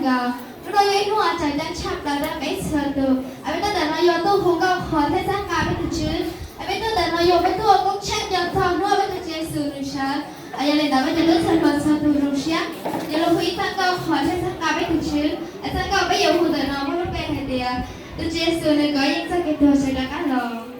Hnub no yog ib hnub uas tseem ceeb tshaj plaws rau peb txhua tus. Peb tuaj ntawm no yuav tuaj hu nkauj qhuas thiab txhawb nqa peb tus Tswv. Peb tuaj ntawm no yuav peb tuaj koob tsheej nco txog hnub uas peb tus Tswv Yexus nws sawv. Yog li ntawd peb cov tub txhua hluas txhua tus zoo siab yuav los hu ib txoj nkauj qhuas thiab txhawb nqa peb tus Tswv. Txoj nkauj peb yuav hu ntawm no muaj lub npe hais tias: Tus Tswv Yexus nws kov yeej txoj kev tuag sawv rov qab los.